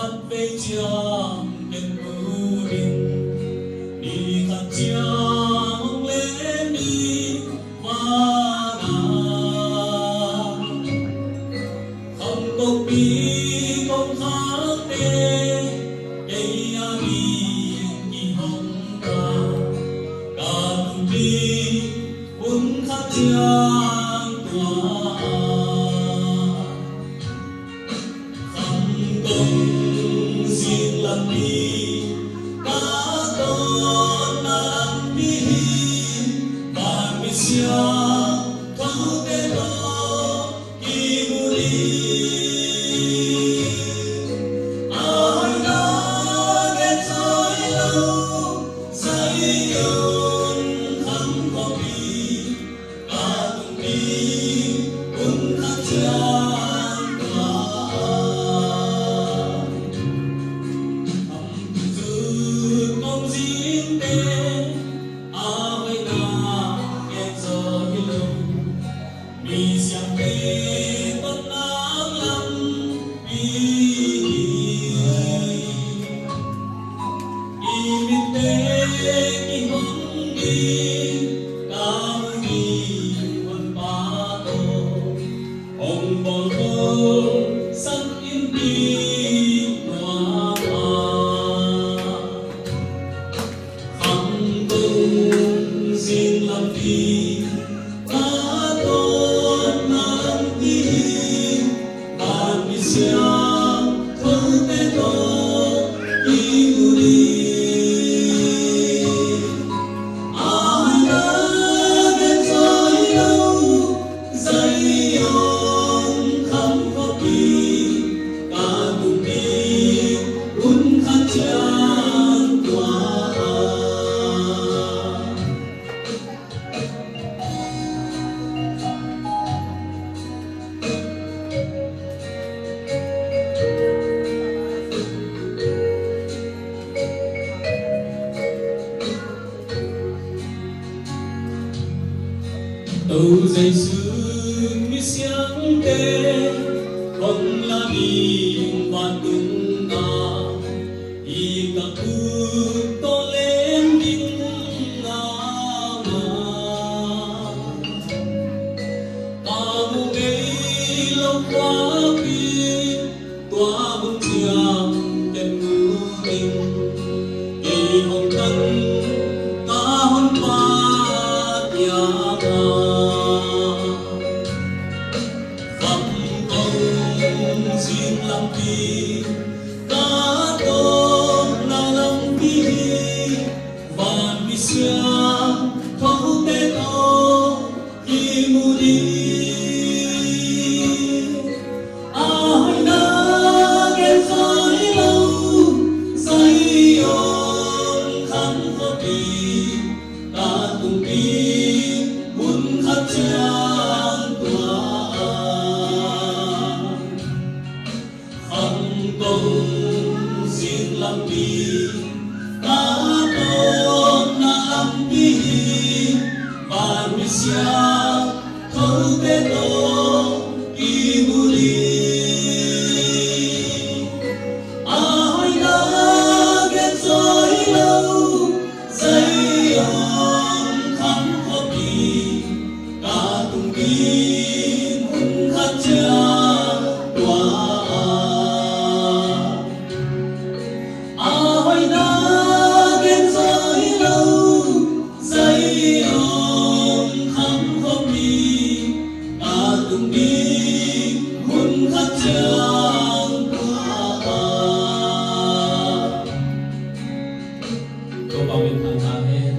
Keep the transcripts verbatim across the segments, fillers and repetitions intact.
Khat vei ciang ken mu ding, ni khat ciang hong len ding vana. Khamtokpi kongkhakte kei a ding kihong ta, ka tungpi hun khat ciang tua. Khamtung zing lampi, ka tawnna lampi hi, vanmi siangthote tawh kimu ding. A hoihna genzaw hi lo, Zion kham khuapi, ka tungpi hun khat ciang tua. Khamtung kong zingte, a hoihna genzaw hi lo, mi siangthote tawnna lampi hi. I mitte kihong ding, ka mu ding Honpa tawh hong bawlkhawm sak in, tua mah. Khamtung zing lampi, ka tawnna lampi hi, vanmi siangthote tawh kimu ding. A hoihna genzaw hi lo, Zion kham khuapi, ka tungpi hun khat ciang tua. To Jesu, mi siangtho hong la ding vantung gah, i ka khut tawh len ding a ngah. Ka mu ngei lo khuapi, tua hun ciang ken mu ding, kei hong tan ka Honpa kiangah. Khamtung zing lampi, ka tawnna lampi hi, vanmi siangthote tawh kimu ding. A hoihna genzaw hi lo, Zion kham khuapi, ka tungpi hun khat ciang tua. Khamtung zing lampi, ka tawnna lampi hi, vanmi siangthote tawh kimu ding. A hoihna genzaw hi lo, Zion kham khuapi, ka tungpi hun khat ciang tua. A hoihna genzaw hi lo, Zion kham khuapi, ka tungpi hun khat ciang tua. Topa min thang ta hen.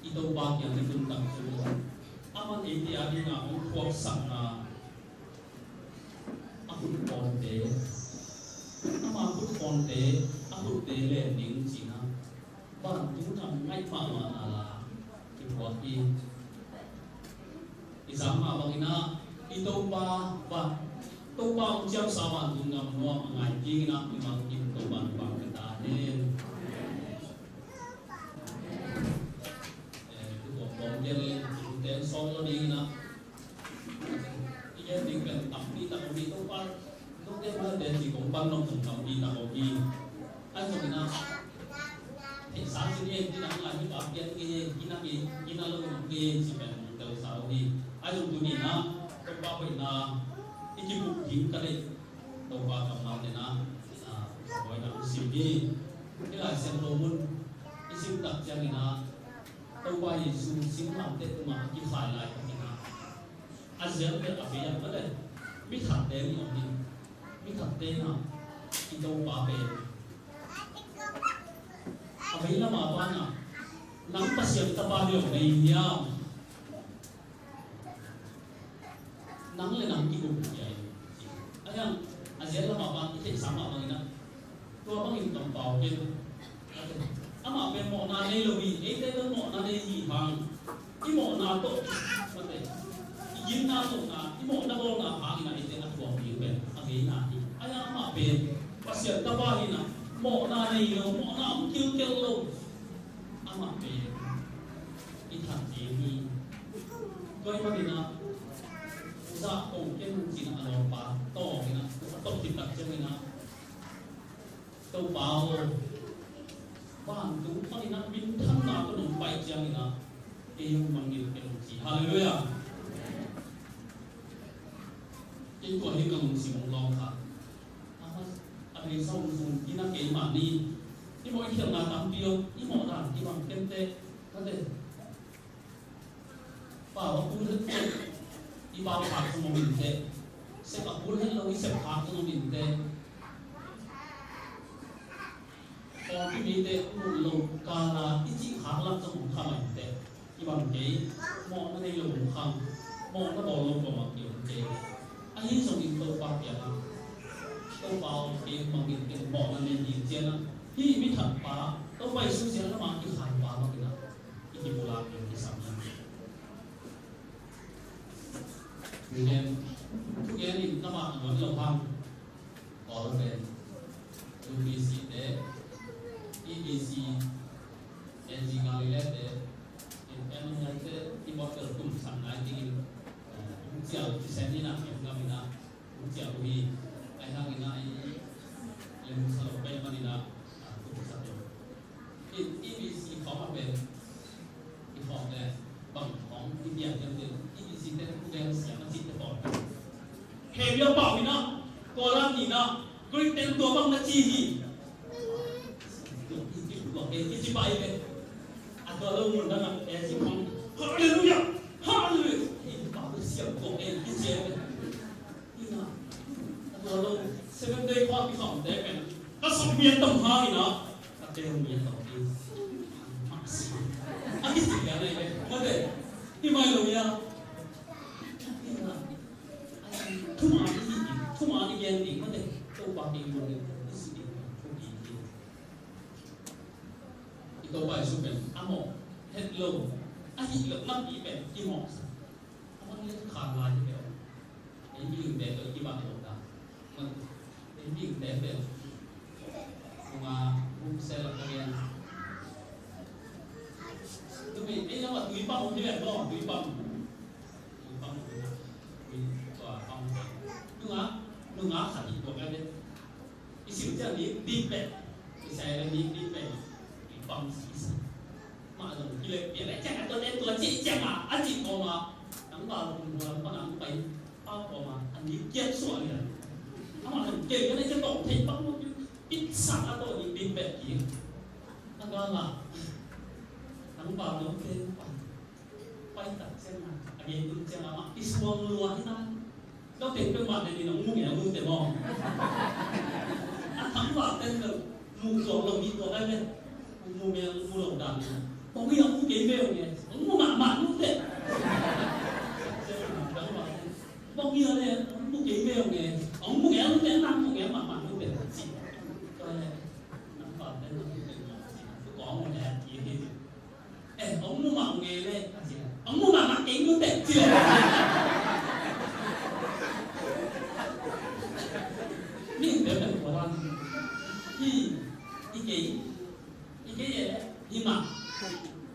I Topa kiang i tun tak ciang, aman eite a dingin hong phuaksakna a khut pawnte, ama khut pawnte a khutte len ding cihna, vantung gam ngaih mahmahna la kiphuak hi. I zak mah bangin ah, i Topa, Topa hong ciamsa vantung gam nuam a ngai dingin ah, i mangkim Topa hong pia ta hen. Eh, tu kong kong gen leh, tu ten sawm lo dingin ah, i gen ding pen tampi tak om hi, tu Ina ngai hi pa pian nge, ina nge, ina lo nge ci pen telsa uh hi. Ahi zong tuni-in ah Topa hoihna i kibup ding ka deih. Topa kammal tena hoihna hong sim hi. Hih Lai Siangtho mun i sim tak ciangin ah Topa Jesu singlamteh tungah a kikhai laitakin ah a zial pen a vei ah mah le mi thatte nih om hi. Mi thatte in ah i Topa pen a vei lamah pan ah nang Pasian tapa hi lo na hi hiam? Nang le nang kigum hi a, a hiang a zial lamah pan i theihsa mah bangin ah tua bangin kampau ken. Amah pen mawhna nei lo hi, eite pen mawhna nei hi hang. I mawhna tawh, mate, i ginna lohna, i mawhna bawlna hangin ah eite a thuak ding pen a ngeina hi. A hiang amah pen Pasian tapa hi-in ah mawhna nei lo, mawhna om kilkel lo. Amah pen i that ding hi. Tua ahih manin ah zah ko ken ci-in ah a lawmpa tawng in ah a tawng khit tak ciangin ah, Topa aw, vantung panin ah minthanna tawh nong pai ciangin ah ei hong mangngilh ken, hong ci. Halleluiah. Kei tua hi ka lungsim hong lawng kha. A, a rei sa hong zun in ah keimah ni. I mawh i khialhna tampi om, i mawh dan kibang kenteh. Ka te pau a kul het teh, i pau khak zong om inteh. Sep a kul het lo, i sep khak zong om inteh. Pawlpi mite a muh loh kala i cih khak lak zong om kha mah inteh. I bang kei, mawhna nei lo om khang, mawhna bawl lo kuamah ki-om kei. Ahi zongin Topa kiangah, Topa aw, kei mangngilh ken, mawhna nei ding, ci-in ah hih mi thatpa Topa Jesu zial lamah kikhai pa mah in ah i kipulak ding kisam hi. Thugen, thugen in amah a nuam lo hang. Kawl pen U B C te, E B C, A G Galilee te, in M N L te, i bawltel kum sang nai dingin, eh, hong cial kisen in ah, hong gam in ah, hong cial uh hi. Ahi hangin ah i lem sa lo pen man in ah, ah, kum sak lo. I, E B C khawng a pen, i khawng le, bang khawng, i piang hiam cih, E B C te, u deng siam a cih te khawng. He bia pau hi na, tua lam ni na, Greek ten tua bang na ci hi. Tua, i, i, tua, i, i ci pai le. A tua lo mun dang a, e ci khawng. Hallelujah! Hallelujah! I, i pau le siam tua, e, i ci le. Ina, a tua lo, Seventh Day khuapi khawmte pen, ka sap mian tam hang ina, ka teel mian tam hi. Masi. A kisi ka nei le, mate. Hi mai lo ia. Ina, thuman i hi, thuman i gen ding, mate. Topa kei mo le, i si ding, thu ki ki. I Topa Jesu pen, a mawh het lo, a hih lo, napi pen, i mawh sa. A mawh het khan lai hi pen. Ei mi te pen kibang lo ta. Ei mi te pen. Nunga buk se la ka gen. Tu mi, ei la ma tui pam hi pen lo, tui pam. Tui pam, tui pam. Nunga, nunga khat i tua ka gen. I sim ciang dik dik pen, i sai le dik dik pen, i pam sisa. Mah zong kilek pian le ciang a tua le tua cih ciang a, a cih kawm a, nang val kum huam pan a hong pai pa kawm a, a dik kiat suah lian. Amah zong kei ka le ciang tawh thei pam mawk, pit sak a tawh dik dik pen kik. A gal a, nang val zong kei pa. Pai tak ciang a, a gei tung ciang a mah, i suang lua hi ta. Lo teng peuhmah le ni nong mu nge, a mu te maw. A thangvah ten lo, mu tuak lo, ni tuak ai le. Mu nge, mu lo dan ni. Kong hi a mu kei veu nge, a mu mahmah mu te. Thangvah ten. Kong hi a le, a mu kei veu nge, a mu nge, a mu te, a mu nge, mahmah mu te. Ci. Tua le, thangvah ten lo, mu te, mu te. Kong mu le, i hi. Eh, hong mu mah nge le, a ci le. Hong mu mah mah kei mu teh, ci le. Mihingte pen tua bang hi, i kei, i kei e, hi mah,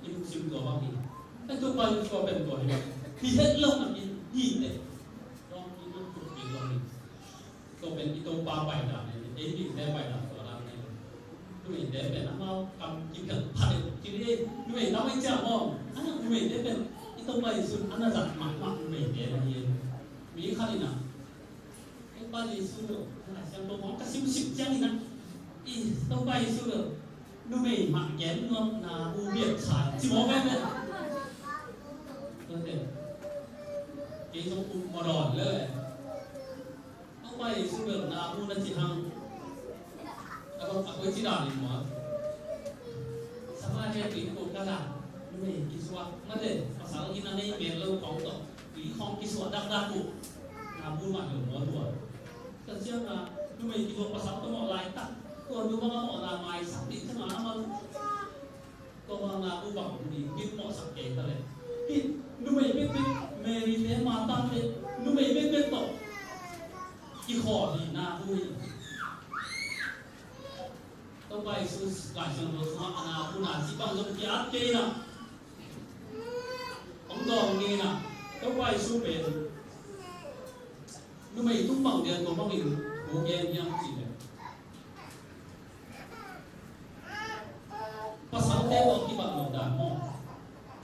i lungsim tua bang hi. Eh, tua pa tua pen tua hi. Hi het lo mah hi, hi teh. Tua pen i Topa baidan, ei mite baidan tua dan hi. Tu mite pen amau kam kiphelh phat in, kiri Numei tam ei ciang maw, a numei te pen i Topa Jesu a na zat mahmah numei te na hi. Mi khat in a, Topa Jesu lo, a na siang lo maw, ka simsim ciang in a, i Topa Jesu lo, numei mah gen nuam na bu biak sai ci maw pen pen. Tua te, kei zong um maw dawn le le. Topa Jesu bel na mu na ci hang. A koi ci dan in maw. Samaria tuiphum khat ah numei kisuak mate, pasal inn a nei mel lo khawng tawh tui khawng kisuak dakdak uh. Na mu mah lo maw tua. Tua ciang a numei kisuak pasal tawh mawh laitak. Tua nu bang a mawhna maisak ding ciang a amah Tua bang na uh bang ding, hih mawhsak kei ta leh. Hih numei bekbek, Mary te, Martha te, numei bekbek tawh kikhawl hi na uh hi. Topa Jesu Lai Siangtho sungah a na uh na ci bang zong ki-at kei na. Hong dawng ngen na. Topa Jesu pen numei tung bang dia tua bangin thu gen hiam cih leh. Pasalte tawh kibat lo dan maw.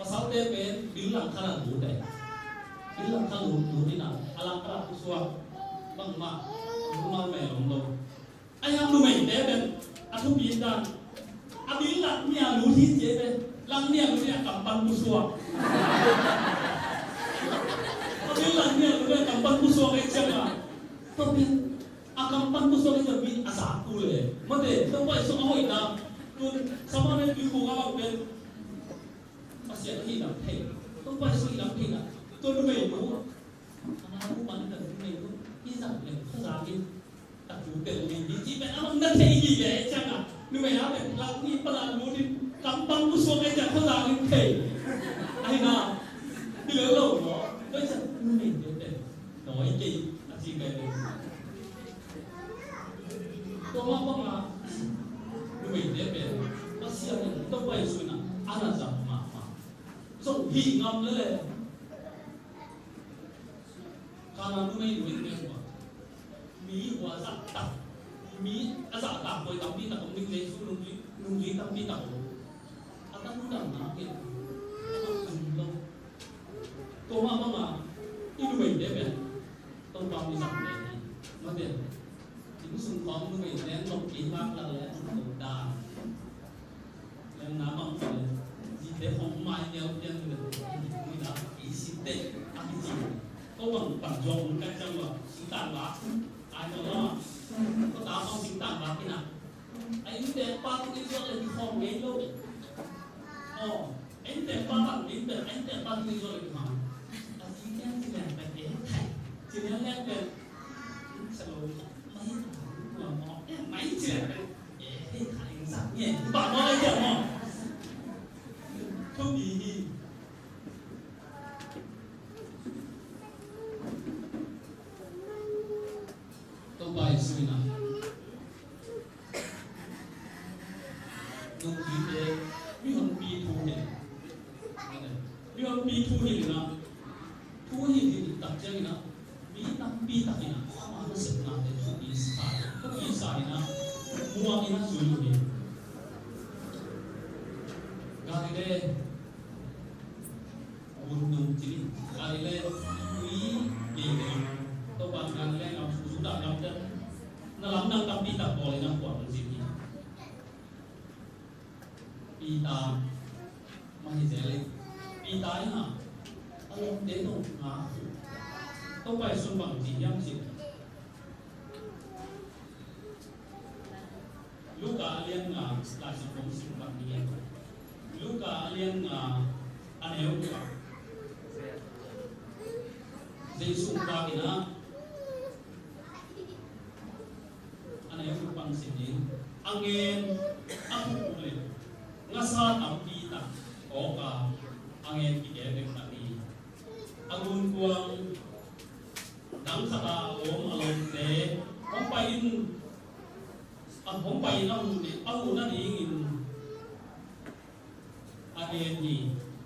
Pasalte pen bil lang khat a lut eh. Bil lang khat lut, lut in a, a lang khat a pusuak bangmah, rumal mel om lo. Ahi hang numeite pen a thupi dan, a bil lang nih a lut hi ci pen, lang nih a lut in a kam pan pusuak. A bil lang nih a lut in a kam pan pusuak eh ciang a. Tua pen A kam pan pusuak i zat mi a zak kul e. Mate, Topa Jesu a hoihna. Tun Samaria tuiphum a bang pen Pasian a hihna thei. Topa Jesu hihna thei na. Tun numei nu. A na bu man ka numei nu. I zat le khuazak in. Ta tu tel mi ni ci pen a bang na thei hi le ciang a. Numei a pen lak ni pan a lut in kam pan pusuak e ciang khuazak in thei. Ahi na. Hi lo lo no. Tua ciang numei te pen. Nawi kei a ci kei le. Tua mah bangin numeite pen Pasian in Topa Jesu in a na zat mahmah. Zong hih ngam lel e. Kana numei nu in pen hua, mi hua zahtak, mi a zahtak koi tampi tak om ding, Jesu nungzui, nungzui tampi tak om. A tanu dang na pen a tanu lo. Tua mah bangin i numeite pen Topa mi zat le hi. Mate, inn sung khawng numei leng lok kei bak lak le a tanu dan. Leng na bang le zite khawng mai neu pian le, mi na i sinte a kici. Ko bang pan zong kai cang wa singtang wa. Ai ko la. Ko ta khawng singtang wa kina. A inntekpa tungah i zuat le kikhawm ngei lo. Aw, a inntekpa bang ding pen a inntekpa tungah i zuat le kikhawm. A ci kiang ci leng pen e thei. Ci leng leng pen sa lo. Mai a, tua maw. E mai ci leng pen e thei kha ing sak nge. Ba maw e tia maw. Thupi hi. Topa Jesu in a nungzuite mihonpi thu hilh. Mihonpi thu hilh in a, thu hilh hilh tak ciangin a, mi tampi tak in a ama nasepnate thupi sa, thupi sa in a, muang in a zui uh hi. Galilee gun tung ci ni. Galilee tui gei gei. Topa Galilee gam, Judah gam te na lamdang tampi tak bawl in a khuak hong zin hi. Peter mah hi zel in. Peter in a, a lawmte tawh nga. Topa Jesu bang ci hiam cih leh, Luka a lian nga, Lai Siangtho sim bang ni. Luka a lian nga, a neu guk. Jesu vak in a, a neu guk pan sim ni. A ngen a khuk uh leh ngasa tampi tak awk a, a ngen kikem dektak hi. A gunkuang dang khat a om a lawmte hong pai in, a hong pai in a huh, a huh nadingin a ngen hi.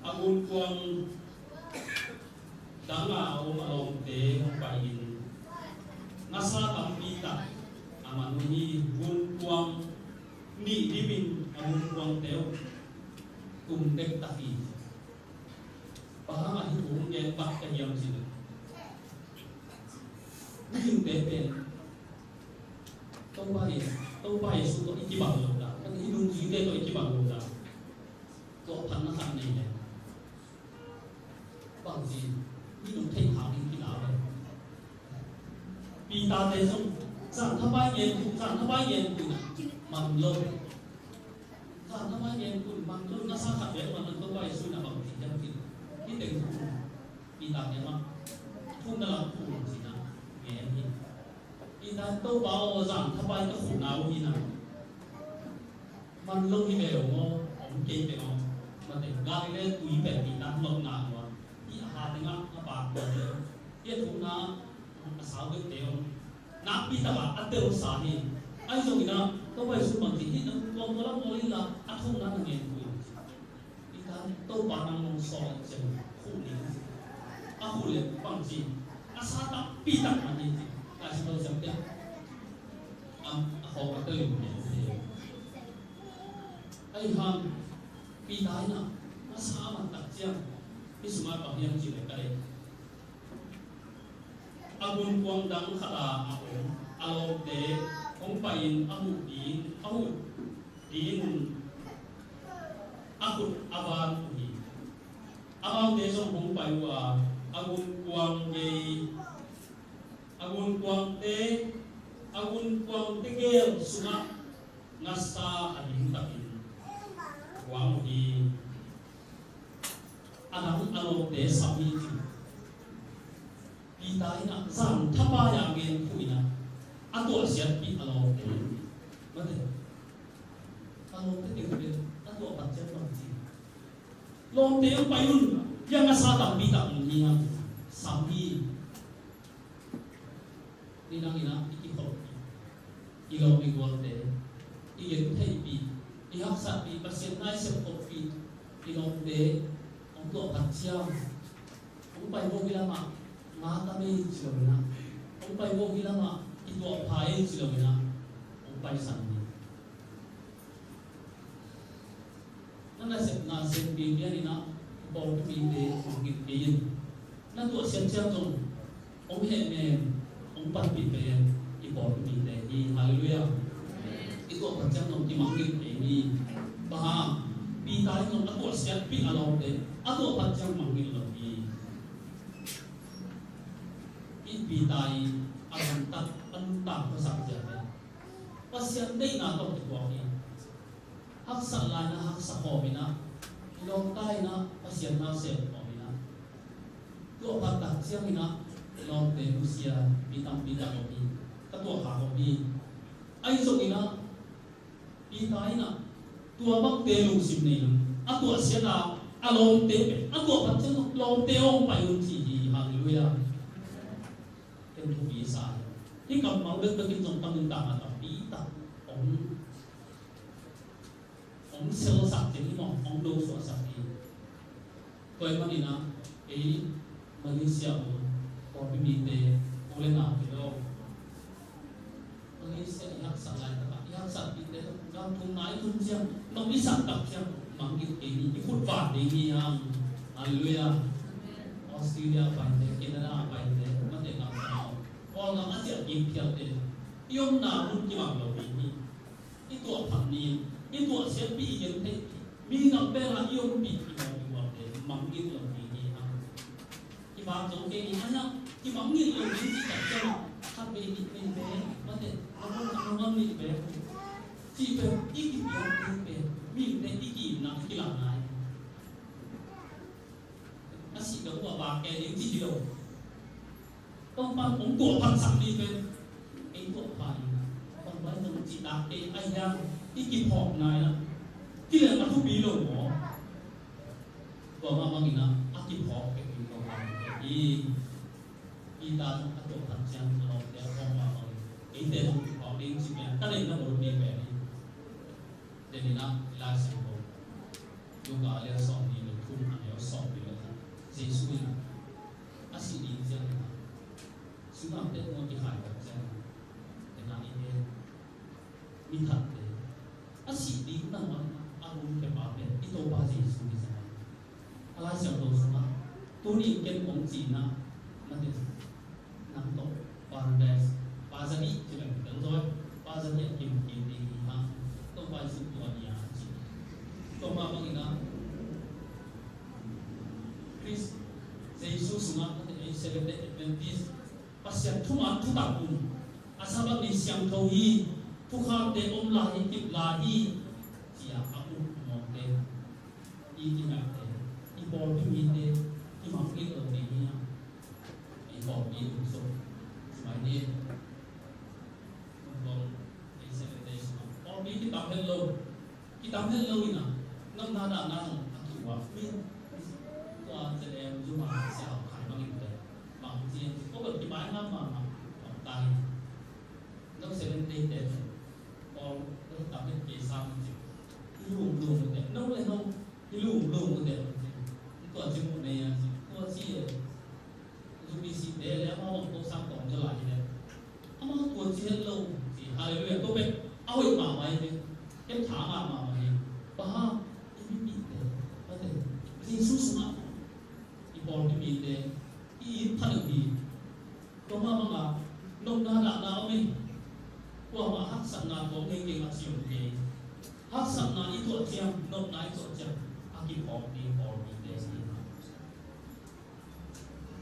A gunkuang dang a om a lawmte hong pai in ngasa tampi tak a man uh hi. Gunkuang nih dimin a gunkuangte uh Tum dektak hi. Bang hang a hih thu hong gen bang ka hiam cih leh, mihingte pen Topa Jesu, Topa Jesu tawh i kibang lo dan, hih nungzuite tawh i kibang lo dan, tua phatna khat nei leh, bangci, hih nung theih hang in kila lo. Peter-te zong zan thapai ngen, zan thapai ngen, man lo. Zan thapai ngen, man lo, na sa khat bek man lo, Topa Jesu in a bang ci hiam cih leh, hih teng thu, Peter-te mah, thu na lam thu ci-in a ngen hi. Peter, Topa aw, zan thapai ka khutna uh hi na. Man lo hi ve aw, om kei peng aw. Mate, Galilee tui pen Peter nopna uh a, hih a ha teng ah a pak uh a, hih a thukna a sau bekte aw. Nakpi tak a a telsa hi. Ahi zongin ah, Topa Jesu bang ci, hih nang tuamtuam lam awl inla, a thukna na ngen uh in. Peter, Topa nang hong sawl ciang khut ning. A khut leh bang ci, a sa tampi tak man hi ci. Ka si lo siam piak. Am, a khawk a tel in. Ahi hang, Peter in ah, a sa man tak ciang, hih sungah bang hiam cih leh ka lei. A gunkuang dang khat ah a om a lawmte hong pai-in a huh ding, a huh ding un a khut a van uh hi. Amaute zong hong pai uh a, a gunkuang gei, a gunkuangte, a gunkuangte gel sungah ngasa a ding takin kuang uh hi. A dang a lawmte sam hi ci. Peter in ah zan thapai a gen thu in ah, a tuahsiatpih a lawmte. Mate. A lawmte teng pen a tuah phat ciang bang ci. Lawmte hong pai un, hih a ngasa tampi tak mun hi hang, sam hi. Ni nang in ah i kikholhpih, i lawm i gualte, i gentheihpih, i haksatpih, Pasian na i sepkholhpih, i lawmte hong tuah phat ciang, hong pai vo hi lamah nga tam ei ci lo in ah, hong pai vo hi lamah i tuah pha ei ci lo in ah, hong paisan hi. Na nasepna sem pianpian in ah, i pawlpi mite hong gik kei in. Na tuahsiat ciang zong hong hehnem, hong panpih pen i pawlpi mite hi. Halleluiah. I tuah phat ciang zong kimangngilh kei ni. Bang hang, Peter in zong a tuahsiatpih a lawmte a tuah phat ciang mangngilh lo hi. Hih Peter i a gamtat, a nuntak khuasak ciangin Pasian deihna tawh kituak hi. Haksat lai-in ah haksa khawm in ah, i lawmte in ah Pasian na sem khawm in ah, tuah phat tak ciangin ah lawmte nusia mi tampi tak om hi. Ka tuah kha om hi. Ahi zongin ah Peter in ah tua bangte lungsim nei lo, a tuahsiat a, a lawmte pen a tuah phat ciang lawmte hong pai un ci hi. Halleluiah. Ken thupi sa hi. Hih kammal bekbek in zong ka nuntakna tampi tak hong hong selsak ding hi maw, hong dosuahsak hi. Tua ahih manin ah, ei Malaysia uh pawlpi mite, u le nau te aw, Malaysia i haksat laitak ah, i haksatpihte gam thumna i tun ciang, nong i sak tak ciang mangngilh kei ni, i khut van ding hi hang. Halleluiah. Australia paite, Canada paite, mate gam thum aw, Kawlgam a ciah kik phialte, i omna mun kibang lo ding hi. I tuah phat ni, i tuahsiatpih, i gentheihpih, mi gamvel ah i ompih, i mawh i gualte mangngilh lo ding hi hang. Kibang zong kei ni, ahi hang kimangngilh lo ding cih tak ciang ah, khat vei nih vei pen, mate, a mawh a mawh nih pen cih pen i kipiak ding pen, mihingte i ki-itna, i kilamna hi. A sih ka uh a vak kei ding cih hi lo. Topa'n hong tuah phatsak ni pen, ei tuah pha in, bang bang zong cihtak kei a hiang, i kiphawkna in ah, kilem a thupi lo maw? Tua mah bangin ah, a kiphawk kei in Topa'n kei hi. Peter zong a tuah phat ciang a lawmte a phawk mah bangin, eite zong kiphawk ding ci pen, ka deihna bawlpi pen hi. Tua ahih manin ah, i Lai Siangtho Luka a lian sawmnih le thum, a neu sawmli le thum, Jesu in a sih ding ciangin ah, singlamteh tungah kikhai tak ciangin ah, tua ahih manin ah, mi thatte, a sih ding nangawn a rumkhia pa pen i Topa Jesu. Tuni ken kong cihna, mate, nang tawh Barnabas, Barzani ci leng teng zaw, Barzani a kim kim ding hi hang, Topa Jesu tua ni a ci. Tua mah bangin ah Khrist Jesu sungah, mate, ei Seventh Day Adventist Pasian thuman thutak um, a Sabbath ni siangtho hi, thukhamte om lai hi, kip lai hi, ci-a a up mawkte, i, i ngaihte, i pawlpi mite, i mangngilh lo ding hi hang. I pawlpi um suk, ci mai ni. Pawlpi kitam het lo. Kitam het lo in a, nopna dahna zong a kiuak mi. Tua J M Zuma sia khai bangin te. Bang ci, ko bel kibai ngam mahmah, bang tai. No Seventh Day te, Paul, no tam het kei sam ci. I lum lum te, no le no, i lum lum te. Tua ci mu nei a ci, tua ci e. U P C te le amau bang ko sang tawm zaw lai hi le. Amau tua ci het lo, ci, hallelujah, tua pen a hoih mahmah hi ve. Ken tha ngah mahmah hi. Bang hang, i mipite, mate, Jesu sungah i pawlpi mite, i it phat uh hi. Tua mah bangah nopna dahna om hi. Kuamah haksatna tuak ngei kei, a ci om kei. Haksatna i tuah ciang, nopna i tuah ciang, a kiphawk ding pawlpite hi.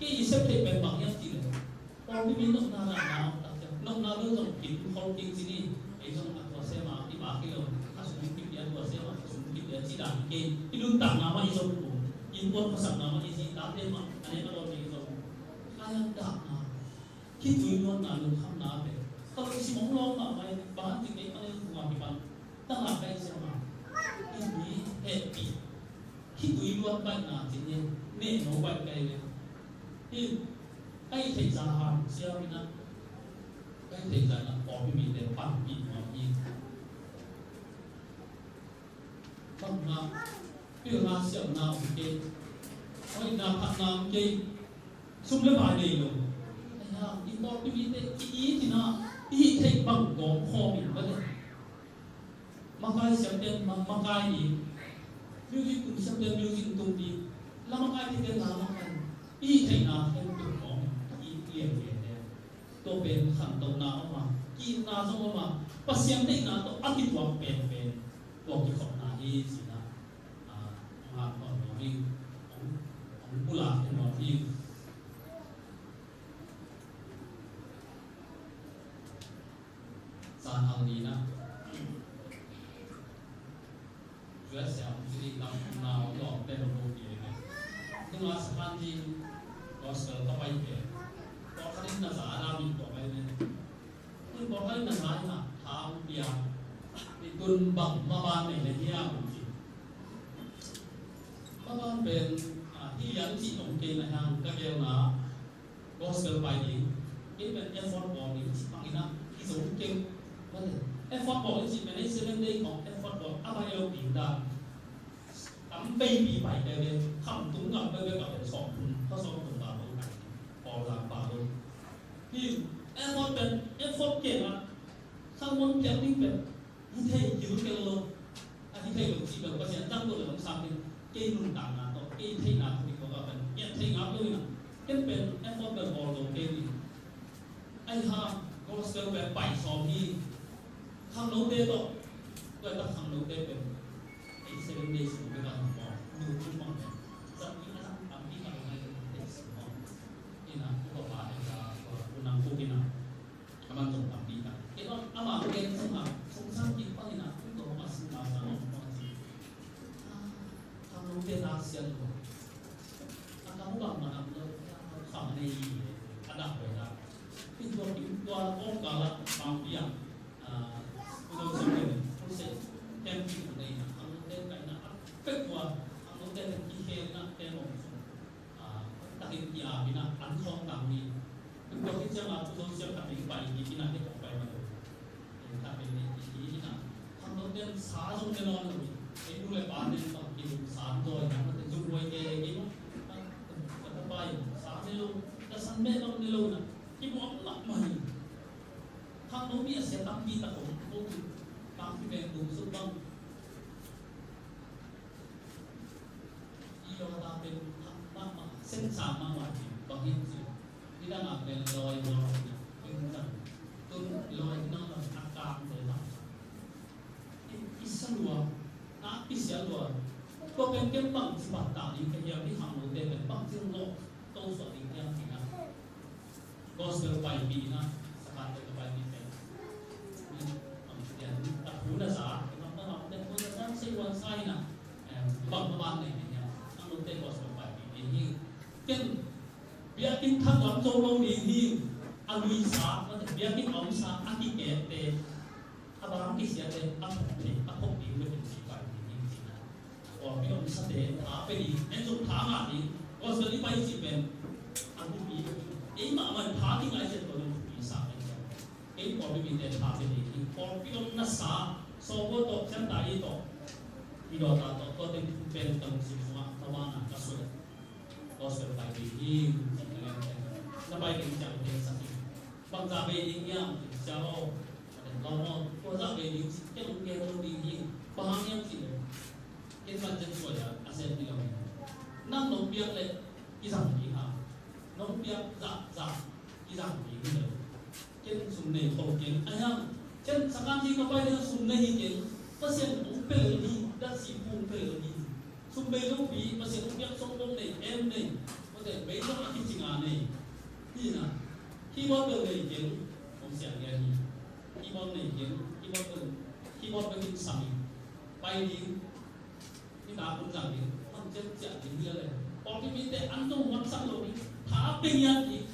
Kei i sep theih pen bang hiam cih leh, pawlpi mi nopna dahna om tak ciang, nopna bel zong kin khol kik ci ni, ei zong a tua sem a i bak hi lo, a sung kip dia tua sem a, a sung kip dia ci dan kei, i nuntakna mah i zong um, i puan khawsakna mah i zi, tate mah a nek a dawn ding i zong um. Ai, a dahna, khitui luatna, lungkhamna pen, ka lungsim hong lawng mahmah in, bang hang cih leh ka lungsim a kipan, tangah kai siam a, i mi hehpih. Khitui luat baihna cih hi, nehno baih kai ve. Hi, kai theih zah hang siam in a, kai theih zah in a pawlpi mite panpih nuam hi. Bang hang, pilna siamna om kei, hoihna phatna om kei, sum le pai nei lo. Ahi hang, i pawlpi mite ki-it in a, i hih theih bang gawm khawm in va le. Makai siamte ma-, makai ni. Music tung siamte music tung ni. La makai thite la makai. I theihna khempeuh khawng i lian lian le. Tua pen khantohna om a, ki-itna zong om a, Pasian deihna tawh a kituak penpen tua kikhopna hi ci-in ah, ah, hong hak nuam nuam ing, hong, hong pulak nuam ing. Sanhal ni-in ah, U S A hong ci ding lam, na hong lawmte hong lo kei ve. Nunga Sakan ding gospel ka pai ve. Pawlkhat in na za a dam in tua pai ve. Tun pawlkhat in na za in ah tha hong pia. Tun bang maban nei le hiam hong ci. Maban pen, ah, hi lian cih hong kei na hiam ka gelna. Gospel pai ding, kei pen effort bawl ding cih bangin ah, i zo keng. Mate, effort bawl ding cih pen ei Seventh Day khawng effort bawl a pai lo ding dan. Tam veipi pai kei ve, khamtung ngam kei ve ka pen sawm thum, kha sawm thum ba lo kai. Bawl dan ba lo. Hi, effort pen, effort kei na, khang mon piak ding pen. Hi thei kil kei lo. A hi thei lo cih bel Pasian tangko le hong sang ding. Kei nuntakna tawh, kei theihna tawh, kei tawh ka pen ngiat thei ngap lo in a. Ken pen effort bel bawl zo kei ding. Ahi hang gospel pen pai sawm hi. Khangnote tawh. Tua tak khangnote pen. Ei Seventh Day sung pen ka hong bawl. Nu tu pang pen. Zat ni a zat pang hi ka lo ngai pen. Ei sung bawl. Ina, ko pa pen ka, ko nang ko ina. Aman zong tampi tak. Kei bang ama gen sungah, sungsan kik bangin ah, kum tawh a sungah sa nong bang si. Ah, khangnote na sian lo. A kam bang manam lo, kham nei le, a dak lo na. Kin tua kim tua om ka la bang piang. Ah, kum tawh sa nong, kum se, tem ki kum nei na, khangnote kai na, a pek tua, khangnote ki hel na, tem om sung. Ah, takin i a bina an khawng tang hi. Tua hi ciang a tu zong siam khat ding pai hi, hi na hi kong pai ma lo. Khat ding hi, hi na. Khangnote sa zong ne nawn lo hi. Ei nu le pa ne tawh ki lum sa zaw hi na, mate zong huai ke hi na. Ka ta pai sa ne lo, ka san ne lo ne lo na. Ki muak lak ma hi. Khangno mi a sia tampi tak om ko tu. Tampi beng dum suk bang. I lo ta pen thak mahmah, sen Mahmah ci, bang hiam cih leh, nidang a pen lawi hua lo hi na, pen zang tun lawi hi na lo a kang te ta. I, i sa lua, na i sia lua. Tua pen ken bang ci bang ta ding ka hiam, i khangno te pen bang ci lo, to suak ding hiam ci na. Gospel paipih na, Sabath te ka paipih pen. Ni, am, ken, ta hu na sa, ken bang bang te hu na sa, sei wan sa hi na. Em, bang bang nei ni hiam. Ang lo te gospel paipih ni hi. Ken, biakinn thak lam zo lo ding hi, a luisa, mate, biakinn a omsa, a kikepte, a bang kisiate, a phok thei, a phok ding bek in ci pai ding hi ci na. Pawlpi omsate tha pe ding, en zong tha ngah ding, gospel i pai cih pen, a thupi, ei mahmah tha kingai ciat tua zong thupi sa pen. Ei pawlpi mite tha pe ding hi, pawlpi omna sa, sawlgawh tawh, siangtho i tawh, i dawta tawh, tua teng thu pen ka lungsim sungah, ka wana ka suai. Gospel pai ding hi, na pai ding ciang ding sa hi. Bang zah bei ding hiam, sia aw, lawm aw, tua zah bei ding ci, ken ong gen lo ding hi. Bang hang hiam cih leh, ken budget suai a, a sem hi lo hi. Nang nong piak leh, i zang ding ha. Nong piak zah, zah, i zang ding hi lo. Ken sum nei khol keng, a hiam, ken sakan hi ka pai ding sum nei hi keng, Pasian ong pe lel hi, datsi pu ong pe lel hi. Sum bei lopi, Pasian ong piak sawm dong nei, em nei. Kote bei dong a kici nga nei. Hi na. Keyboard bel nei keng, hong siang lian hi. Keyboard nei keng, keyboard bel, keyboard bel in sang hi. Pai ding, ni ta kun zang ding, man ciat ciat ding hi le. Pawlpi mite an zong huatsak lo ding, tha peng hian ding.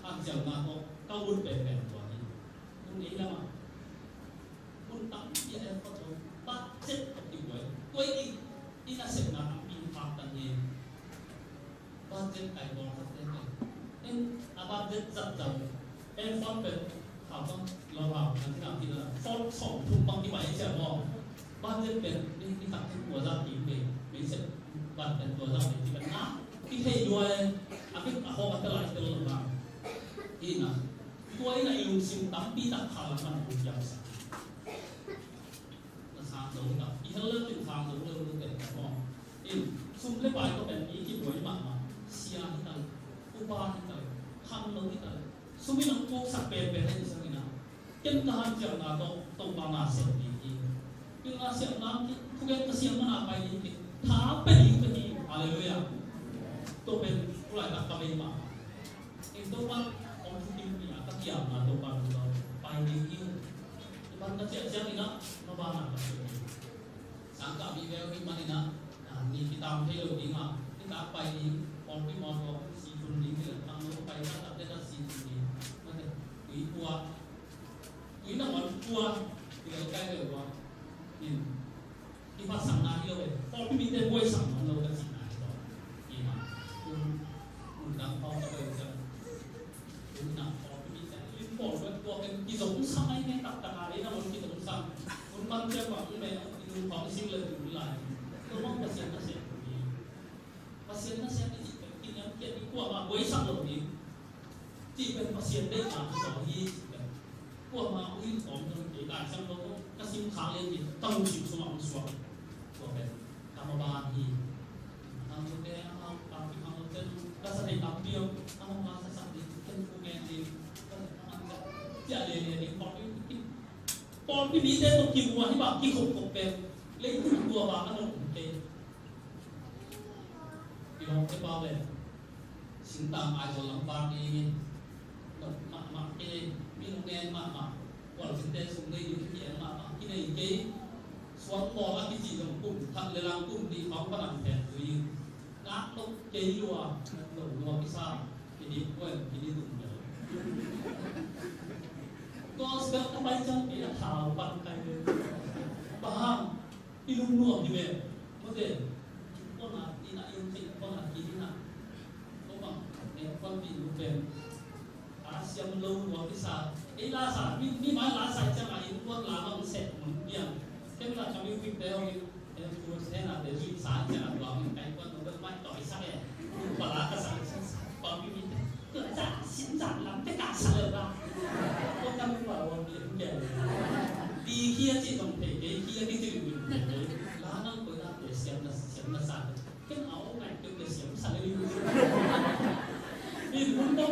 An ciang na ko, ka un pe pen tua hi. Kun ei lama. Mun tampi a effort lo, budget tawh kibuai. Tua i, i nasepna tampi phak ta hi. Budget kai bawl khat te pen. En a budget zat zau. En phone pen, hau bang, lo hau, nan ti nam ti na. Phone sawm thum bang kibai ciang maw. Budget pen, ni, ni tak te tua zat ti pe. Mei se, budget tua zat ti pen na. Ki thei duai, a bik a hawk a te lai te lo bang. Hi na. Tua in a i lungsim tampi tak kha lam man hong piang sa. Na sang zo hi ta. I hel le kin sang zo le lu te ta maw. In, sum le pai ko pen i kibuai mahmah. Sia hi ta le, upa hi ta le, khangno hi ta le. Sum in hong puksak penpen hi sa hi na. Ken ka hanciamna tawh, Topa na sem ding hi. Pilna siamna ki, thugen ka siamna na pai ding ki. Tha pe ding ka hi. Halleluiah. Tua pen, kulai tak ka bei mahmah. Ken Topa hong thukim pi a ka kiamna Topa nung lo pai ding hi. I ban ka ciah ciang in a, no ba na ka ciah ding. Sangkah mi bel hi man in a, a, ni kitam thei lo ding a, ni tak pai ding, pawlpi mawtaw, si thun ding hi le, pang lo pai tak tak te tak si thun ding. Mate, tui pua, tui na wan pua, tui lo kai lo pua. Nin. I phatsakna hi lo ve. Pawlpi mite buaisak ngam lo ka cihna hi lo. Hi mah. Mun, mun dang pawl ka bel ciang. Mun dang pawlpi mite. Lim pawl bel tua ken kizong sa mai nge taktak a, ei na mun kizong sa. Mun man ciang bang me, i nun khawng sim le tun lai. Tua bang Pasian na sian tuni. Pasian na sian i cih pen kiniam kiat i kuamah buaisak lo ding. Cih pen Pasian deihna hi zaw hi cih pen. Kuamah uh in kawm zong kei lai siang lo ka sim khak lian hi, ka lungsim sungah hong suak. Tua pen ka maban hi. Hang lo te, hang lo, hang lo te, ka sa thei tampi om, hang lo ka sa sa ding, ken ku ngen ding, ka sa sa ding, cia le le ding, pawlpi, pawlpi mite tawh kimuh hi bang kikhop khop pen, leitung tua bang a nong kei. I lawmte pau le singtang Aizawl lam vak ding in, nop mahmah kei, mi lungnem mahmah, kualzinte sum nei ding kiang mahmah, kinei kei, suang bawl a kici zong kum khat le lang kum nih khawng panang pen tui in, nak lo kei lua, lo lua kisa, kini kuan, kini tum bel. Gospel ka pai ciang kei a thau pan kai le. Bang hang, i lungnuam hi ve. Mate, kona, i na i um thei kona, i na. Ko bang, e, kon pi lu pen. A siam lo lua kisa. Ei la sa, mi, mi mai la sa ciang a i kon la bang se mun piang. Ken la kami pik te ong i, e, tu se na te zui sa ciang a lua mi kai kon lo mai toi sa e. Ko la ka sa sa, pa mi mi te. Ko sa, sim sa lam te ka sa lo ba. Ko ka mi pa lo mi ke. Ti kia ci tong te, ke kia ki ci lu te. La nang ko la te siam na, siam na sa. Ken a ong ngai ken le siam sa le lu.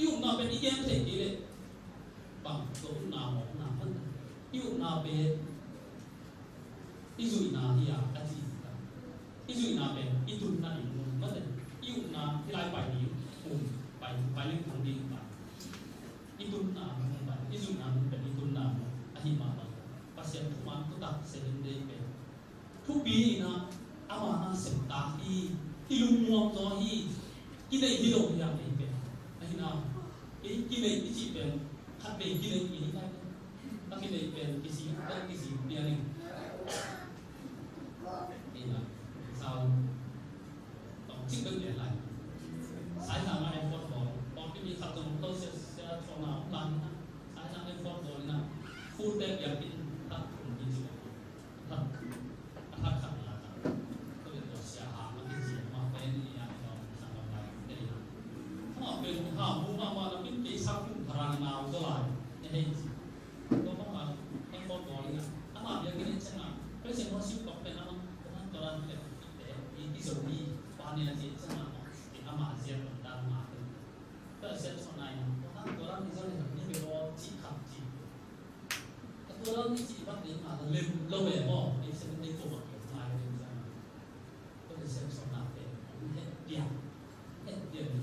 I upna pen i gen thei kei leh bang, tua upna mawkna man. I upna pen i zuihna hi a, a ci hi ta. I zuihna pen i tunna ding mun mate. I upna hi lai pai ding mun, pai, pai leng thang ding pai. I tunna mun pai, i zuihna mun pen i tunna mun ahi mah bang. Pasian thuman thutak Seventh Day pen thupi in ah, ama a septak hi, i lungmuang zaw hi, kineih hi lo hi a, kei pen. Ahi na, kei kineih i cih pen khat vei kineih i hi lai. A kineih pen kisik, a kisik pian in. Ina, sau. Tong cik bek lian lai. Sai na ma effort bawl. Bawl pi mi khat tong to sia, sia tong na om lan na. Sai na effort bawl na. Full tank ya pi. Khat tong pi cik. Khat. Khat khat na. Ko le to sia ha ma pi cik ma pen ni ya to sang lai. Ina. Ma pen ha mu ma ma la pi ke sa kum pharang na to lai. Ina hei cik. Tua bang a, effort bawl in a, ama biakinn in ciang a, praise and worship kong pen a, tua tua pen i te, i, i zo i, pa ni a ci ciang a, i ama zia pen dan ma pen. Tua sia tua nai na, tua tua tua i zo le ni be bawl ci kham ci. Tua tua ni ci bang ni ma lem lo be bawl, i se ni ko ma ke ma le ciang a. Tua le Samson na pen, het dia, het dia ni.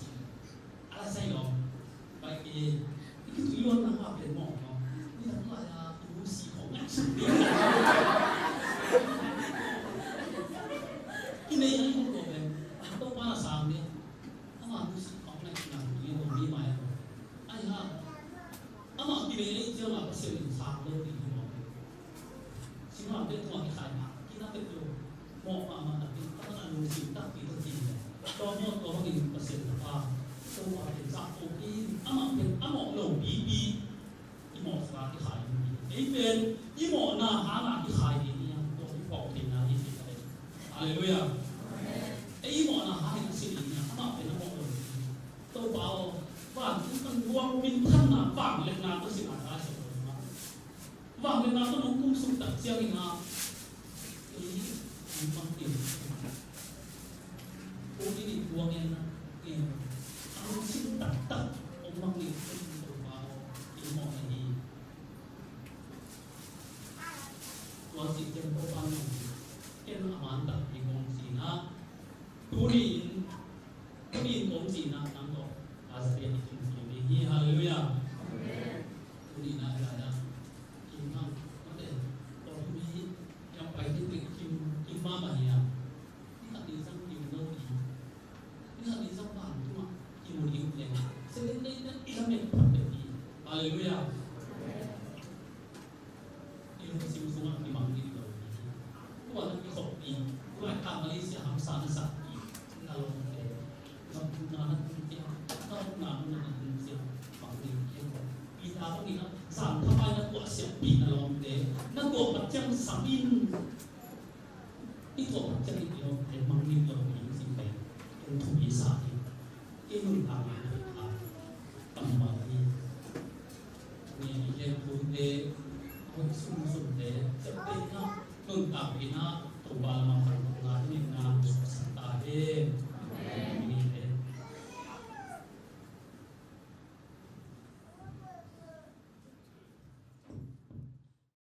ci. A la sai lo. Bai ki. I ki tu yon na ma pen mo no. Ni la ma ya tu si ko ngai su. Ki nei ai ko ko pen. A to pa na sang ni. Ama tu si ko ngai na tu yon mi mai. Ai ha. Amah kilei ei ciangah Pasian in sang lo ding hi mawk. Singlamteh tungah kikhai mah kinapet lo. Mawh mahmah takpi, a lungsim takpi takpi. Tua mawh tua bangin Pasian tapa Topa pen zahko kei in, amah pen a mawh lo pipi. I mawhsa kikhai ding hi. Ei pen i mawhna hanga kikhai ding hi. Tua i phawk theihna hi. Halleluiah. Ei i mawhna hangin a si ding hi. Amah pen a mawh lo pipi. Topa aw, vantung kan guang minthanna vangliatna tawh singah ka sep lo ma. Vangliatna tawh nong kum suk tak ciangin ah, ei, ei mang kei. Kong in in guang en na, en. A lungsim taktak hong mang in, Topa aw, ei mawh na hi. Tua ci ciang Topa nong, ken a man tak ding hong ci na. Tuni in, tuni in kong cihna nang tawh a za pian i kin cih ding hi. Halleluiah. Tuni in a hi lai a kim hang mate. Tawh tuni i ang pai ding ding kim, kim mahmah hi a. Ni khat ni zang kim lo hi. Ni khat ni zang bang tungah kim ding leng. Selen lei na i lamet phat ding hi. Halleluiah. I lungsim sungah kimang ding lo. Tua na kikhop ding. Tua ka Malaysia hamsa na sak ding. Na lawmte. Na kum na na kum ciang. Na kum na na kum ciang. Mang ding kiang ko. I ta bang ina. Zan thapai na tua siap pi na lawmte. Na tua pat ciang sam in. I tua pat ciang i tua pen mang ning tua pen sing pen. Ken thu i sa hi. I nuntak hi. Tam bang hi. Ni i ken tunte. Hoi sum sumte. Sep te na. Nuntak hi na. Tua bang lamang kan tua na. Ni na. Sa ta hi.